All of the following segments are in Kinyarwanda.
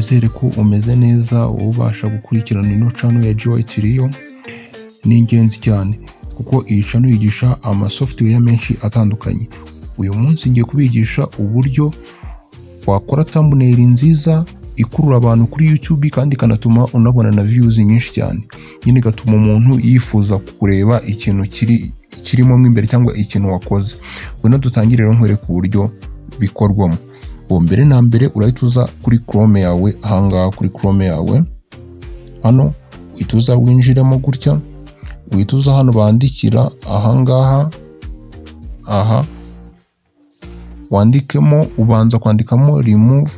Nizere ko umeze neza, wowe ubasha gukurikirana ino channel ya GY Trio. Ni ingenzi cyane kuko iyi channel yigisha ama software menshi atandukanye. Uyu munsi ngiye kubigisha uburyo wakora thumbnail nziza ikurura abantu kuri YouTube kandi ikanatuma unabona na views nyinshi cyane. Nyine igatuma umuntu yifuza kureba ikintu kirimo mo imbere cyangwa ikintu wakoze. Ngwino dutangire rero nkwereke uburyo bikorwamo. Ubu mbere na mbere urahita uza kuri Chrome yawe, ahangaha kuri Chrome yawe hano uhita uza winjiremo gutya, uhita uza hano bandikira ahangaha, aha wandikemo, ubanza kwandikamo remove,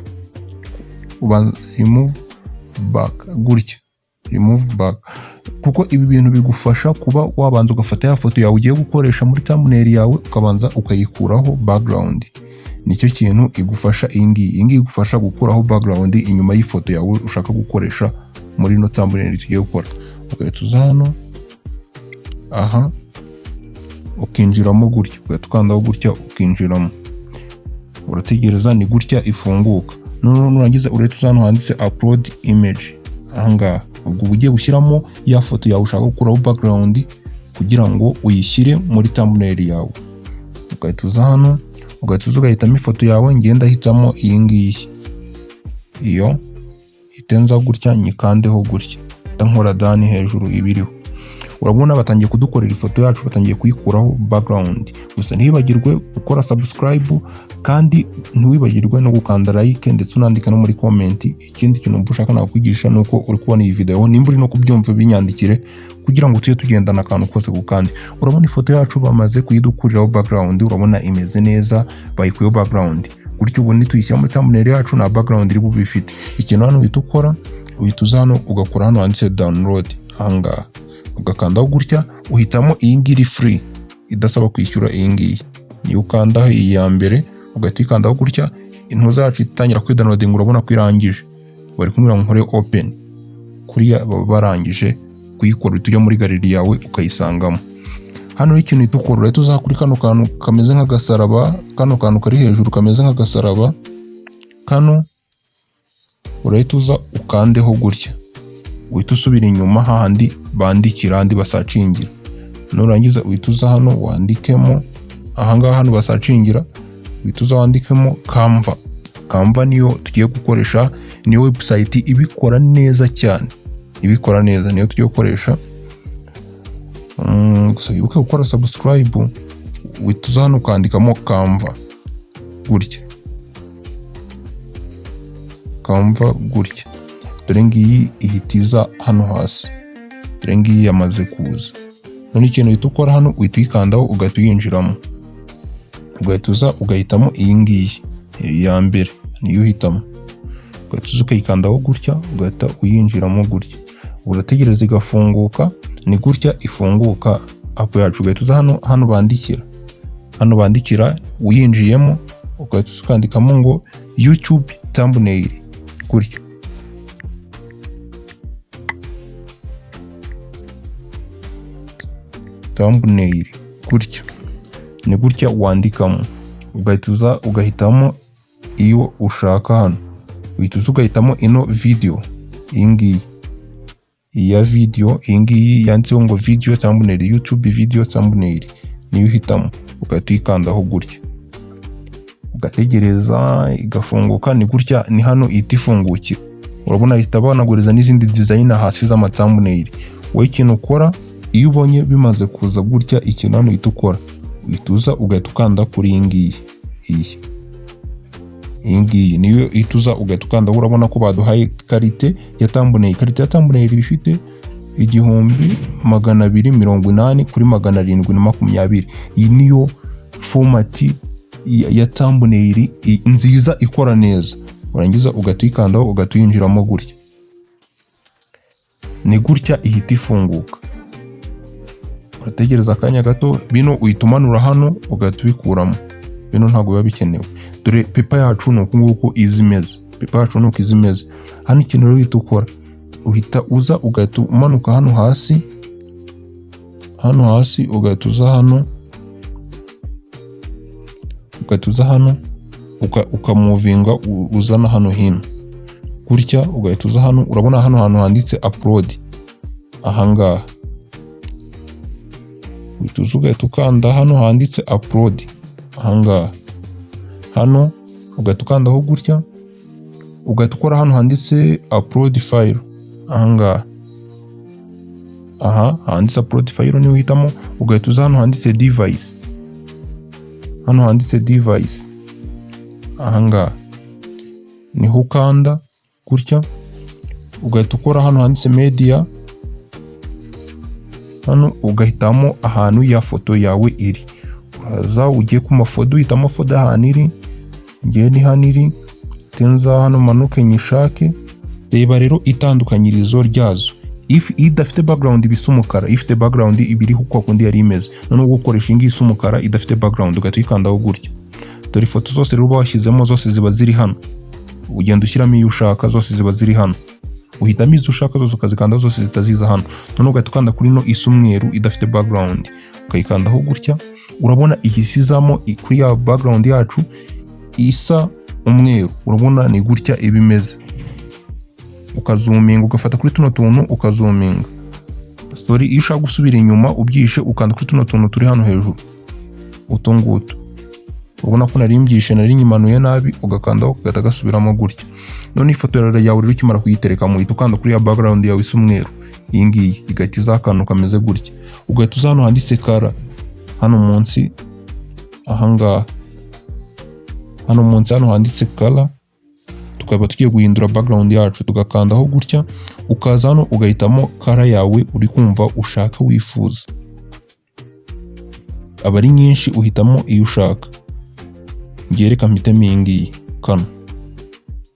ubanza remove back gutya, remove back, kuko ibi bintu bigufasha kuba wabanza ugafata ya foto yawe ugiye gukoresha muri thumbnail yawe, ukabanza ukayikuraho background. Nicyo kintu igufasha iyi ngiyi. Iyi ngiyi igufasha gukuraho background inyuma y'ifoto yawe ushaka gukoresha muri ino thumbnail tugiye gukora. Ugahita uza hano aha ukinjiramo gutya, ugahita ukandaho gutya ukinjiramo, urategereza, ni gutya ifunguka. Noneho nurangiza urahita uza hano handitse upload image ahangaha, ubwo uba ugiye gushyiramo ya foto yawe ushaka gukuraho background kugira ngo uyishyire muri thumbnail yawe. Ugahita uza hano, ugahita uza ugahitamo ifoto yawe. Ngenda ndahitamo iyi ngiyi, iyo itenza gutya nyikandeho gutya, nkora done hejuru ibiriho. Urabona batangiye kudukorera ifoto yacu, batangiye kuyikuraho background. Gusa ntiwibagirwe gukora subscribe kandi ntiwibagirwe no gukanda like, ndetse unandika no muri comment ikindi kintu wumva ushaka nakwigisha. Nuko uri kubona iyi video, nimba uri no kubyumva binyandikire kugira ngo tujye tugendana akantu kose ku kandi. Urabona ifoto yacu bamaze kuyidukuriraho background, urabona imeze neza, bayikuyeho background gutyo. Ubu nituyishyira muri thumbnail yacu nta background iri bube ifite. Ikintu hano uhita ukora, uhita uza hano ugakora hano handitse download ahangaha, ugakandaho gutya, uhitamo iyi ngiyi iri free idasaba kwishyura. Iyi ngiyi niyo ukandaho, iyi ya mbere, ugahita uyikandaho gutya, intuza yacu itangira kwidownloadinga. Urabona ko irangije, bari kumbwira ngo nkore open. Kuriya baba barangije kuyikora, uhita ujya muri gallery yawe ukayisangamo. Hano rero ikintu uhita ukora, urahita uza kuri kano kantu kameze nk'agasaraba, kano kantu kari hejuru kameze nk'agasaraba kano, urahita uza ukandeho gutya, uhita usubira inyuma hahandi bandikira, handi basearchingira. Nurangiza uhita uza hano wandikemo ahangaha, hano basearchingira, uhita uza wandikemo Canva. Canva niyo tugiye gukoresha, niyo website ibikora neza cyane, ibikora neza, niyo tugiye gukoresha. Gusa wibuke gukora subscribe. Uhita uza hano ukandikamo Canva gutya, Canva gutya, dore ngiyi ihita iza hano hasi, dore ngiyi yamaze kuza. None ikintu uhita ukora hano, uhita uyikandaho, ugahita uyinjiramo, ugahita uza ugahitamo iyi ngiyi iya mbere, niyo uhitamo, ugahita uza ukayikandaho gutya, ugahita uyinjiramo gutya, urategereza igafunguka. Ni gutya ifunguka app yacu. Ugahita uza hano, hano bandikira, hano bandikira, uyinjiyemo, ugahita uza ukandikamo ngo YouTube thumbnail gutya, thumbnail gutya, ni gutya wandikamo, ugahita uza ugahitamo iyo ushaka hano, uhita uza ugahitamo ino video, iyi ngiyi iya video, iyi ngiyi yanditseho ngo video thumbnail, YouTube video thumbnail, niyo uhitamo, ugahita uyikandaho gutya, ugategereza igafunguka. Ni gutya, ni hano ihita ifungukira. Urabona ihita banaguriza n'izindi design hasi z'ama thumbnail. Wowe ikintu ukora iyo ubonye bimaze kuza gutya, ikintu hano uhita ukora, uhita uza ugahita ukanda kuri iyi ngiyi, iyi ngiyi niyo uhita uza ugahita ukanda. Urabona ko baduhaye qualité ya thumbnail. Qualité ya thumbnail iba ifite 1280 kuri 720. Iyi niyo format ya thumbnail nziza ikora neza. Warangiza ugahita uyikandaho, ugahita uyinjiramo gutya, ni gutya ihita ifunguka. Urategereza akanya gato, bino uhita umanura hano ugahita ubikuramo, bino ntabwo biba bikenewe. Dore paper yacu ni uku nguku iza imeze, paper yacu ni uku iza imeze. Hano ikintu rero uhita ukora, uhita uza ugahita umanuka hano hasi, hano hasi, ugahita uza hano, ugahita uza hano ukamovinga uzana hano hino. Gutya ugahita uza hano. Urabona hano hantu handitse upload, ahangaha uhita uza ugahita ukanda hano handitse upload, ahangaha hano ugahita ukandaho gutya, ugahita ukora hano handitse upload file. Ahangaha, aha handitse upload file niho uhitamo. Ugahita uza hano handitse device, hano handitse device, ahangaha niho ukanda gutya, ugahita ukora hano handitse media. Hano ugahitamo ahantu ya foto yawe iri. Uraza ugiye ku mafoto, uhitamo foto ahantu iri. Ngewe ni hano iri, nza hano manuke nyishake. Reba rero itandukanyirizo ryazo: if idafite background ibisa umukara, ifite background iba iriho uko kundi yari imeze. Noneho gukoresha iyi ngiyi isa umukara idafite background, ugahita uyikandaho gutya. Dore ifoto zose rero uba washyizemo, zose ziba ziri hano. Ugenda ushyiramo iyo ushaka, zose ziba ziri hano. Uhitamo izo ushaka zose, ukazikanda zose, zitaziza hano. Noneho ugahita ukanda kuri no isa umweru idafite background, ukayikandaho gutya. Urabona ihise izamo kuri ya background yacu isa umweru. Urabona ni gutya iba imeze. Ukazoominga, ugafata kuri tuno tuntu ukazoominga. Sorry, iyo ushaka gusubira inyuma ubyishe, ukanda kuri tuno tuntu turi hano hejuru, utu ngutu. Urabona ko nari mbyishe, nari nyimanuye nabi. Ugakandaho kagahita gasubiramo gutya. None ifoto yawe rero ukimara kuyiterekamo, uhita ukanda kuri ya background yawe isa umweru, iyi ngiyi, igahita iza akantu kameze gutya. Ugahita uza hano handitse color, hano munsi ahangaha, hano munsi, hano handitse color, tukaba tugiye guhindura background yacu. Tugakandaho gutya, ukaza hano ugahitamo color yawe uri kumva ushaka, wifuza. Aba ari nyinshi, uhitamo iyo ushaka. Ngiye reka mpitemo iyi ngiyi kano.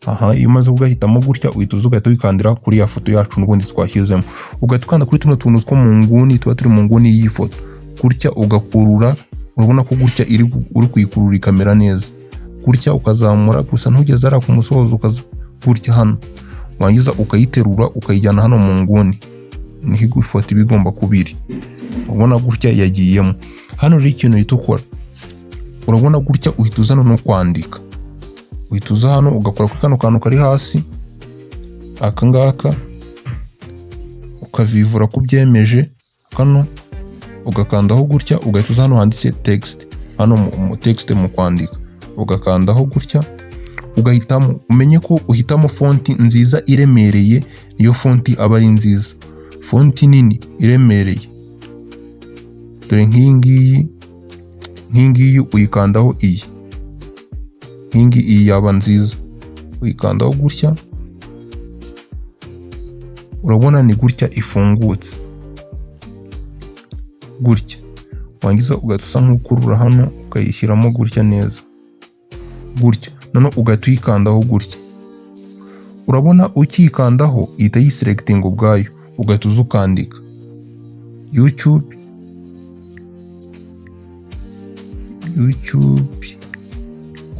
Aha iyo umaze kugahitamo gutya, uhita uza ugahita wikandira kuri ya foto yacu n'ubundi twashyizemo, ugahita ukanda kuri tuno tuntu two mu nguni, tuba turi mu nguni y'iyi foto gutya, ugakurura. Urabona ko gutya iri uri kuyikurura ikamera neza gutya. Ukazamura gusa ntugeze hariya ku musozo, ukaza gutya hano, warangiza ukayiterura ukayijyana hano mu nguni, niho ifoto iba igomba kuba iri. Urabona gutya yagiyemo. Hano rero ikintu uhita ukora, urabona gutya uhita uzana no kwandika. Uhita uza hano ugakora kuri kano kantu kari hasi aka ngaka, ukavivura ko ubyemeje. Kano ugakandaho gutya, ugahita uza hano handitse text, hano mu text, mu kwandika, ugakandaho gutya, ugahitamo. Umenye ko uhitamo font nziza iremereye, niyo font aba ari nziza, font nini iremereye. Dore nk'iyi ngiyi, nk'iyi ngiyi uyikandaho, iyi nk'iyi ngiyi, iyi yaba nziza, uyikandaho gutya. Urabona ni gutya ifungutse gutya. Warangiza ugahita usa nk'ukurura hano, ukayishyiramo gutya neza gutya, noneho ugahita uyikandaho gutya. Urabona ukiyikandaho ihita yiselectinga ubwayo, ugahita uza ukandika YouTube, YouTube,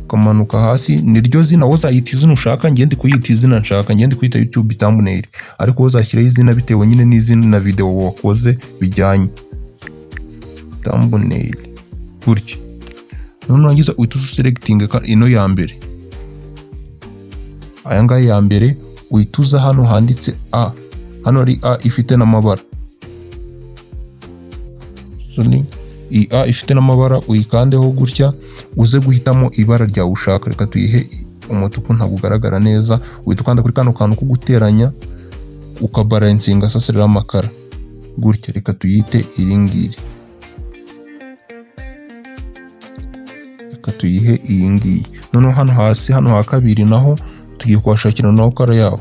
ukamanuka hasi. Niryo zina wowe uzayita izina ushaka. Ngende kuyita izina nshaka, ngende kuyita YouTube thumbnail, ariko wowe uzashyiraho izina bitewe nyine n'izina na video wakoze bijyanye. Thumbnail gutya. None urangiza uhita uselectinga ino ya mbere, aya ngaya ya mbere, uhita uza hano handitse A, hano hari A ifite n'amabara. Sorry, iyi A ifite n'amabara uyikandeho gutya, uze guhitamo ibara ryawe ushaka. Reka tuyihe umutuku, ntabwo ugaragara neza. Uhita ukanda kuri kano kantu ko guteranya, ukabalancinga. Sasa rero amakara gutya, reka tuyite iri ngiri, reka tuyihe iyi ngiyi. Noneho hano hasi, hano ha kabiri, naho tugiye kuhashakira naho color yaho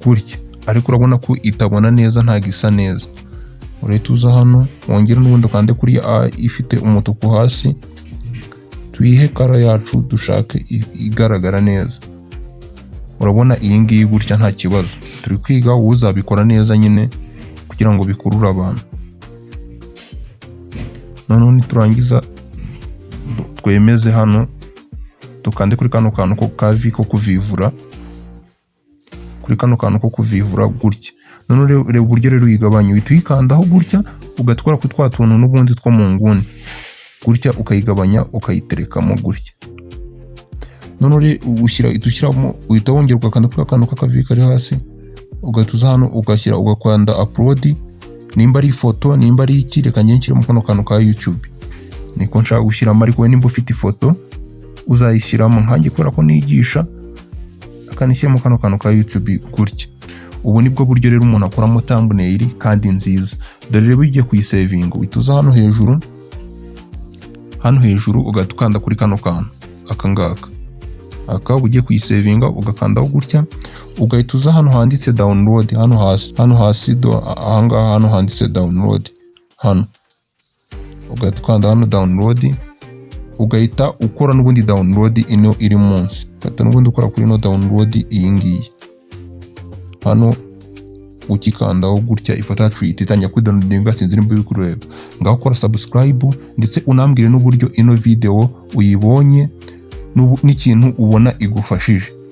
gutya, ariko urabona ko itabona neza, ntabwo isa neza. Urahita uza hano wongere n'ubundi ukande kuri A ifite umutuku hasi, tuyihe color yacu dushake igaragara neza. Urabona iyi ngiyi gutya nta kibazo. Turi kwiga, wowe uzabikora neza nyine kugira ngo bikurure abantu. Noneho niturangiza twemeze hano, dukande kuri kano kantu ko kavi ko kuvivura, kuri kano kantu ko kuvivura gutya. None reba uburyo rero uyigabanya: uhita uyikandaho gutya, ugatwara kuri twa tuntu n'ubundi two mu nguni gutya, ukayigabanya, ukayiterekamo gutya. Noneho ushyira, uhita ushyiramo, uhita wongera ugakanda kuri akantu k'akavi kari hasi, ugahita uza hano ugashyira, ugakanda upload, nimba ari ifoto, nimba ari iki. Reka njye nshyiremo kano kantu ka YouTube, niko nshaka gushyiramo. Ariko wowe nimba ufite ifoto uzayishyiramo. Nkanjye kubera ko nigisha, akanishyiramo kano kantu ka YouTube gutya. Ubu nibwo buryo rero umuntu akoramo thumbnail kandi nziza. Dore rero, iyo ugiye kuyisevinga, uhita uza hano hejuru, hano hejuru, ugahita ukanda kuri kano kantu aka ngaka. Aka uba ugiye kuyisevinga, ugakandaho gutya, ugahita uza hano handitse download, hano hasi, hano hasi do ahangaha, hano handitse download hano, ugahita ukanda hano download, ugahita ukora n'ubundi download ino iri munsi, ugahita n'ubundi ukora kuri ino download iyi ngiyi hano. Ukikandaho gutya, ifoto yacu ihita itangira kwidownloadinga. Sinzi nimba uri kureba. Ngaho ukora subscribe, ndetse unambwire n'uburyo ino video uyibonye n'ikintu ubona igufashije.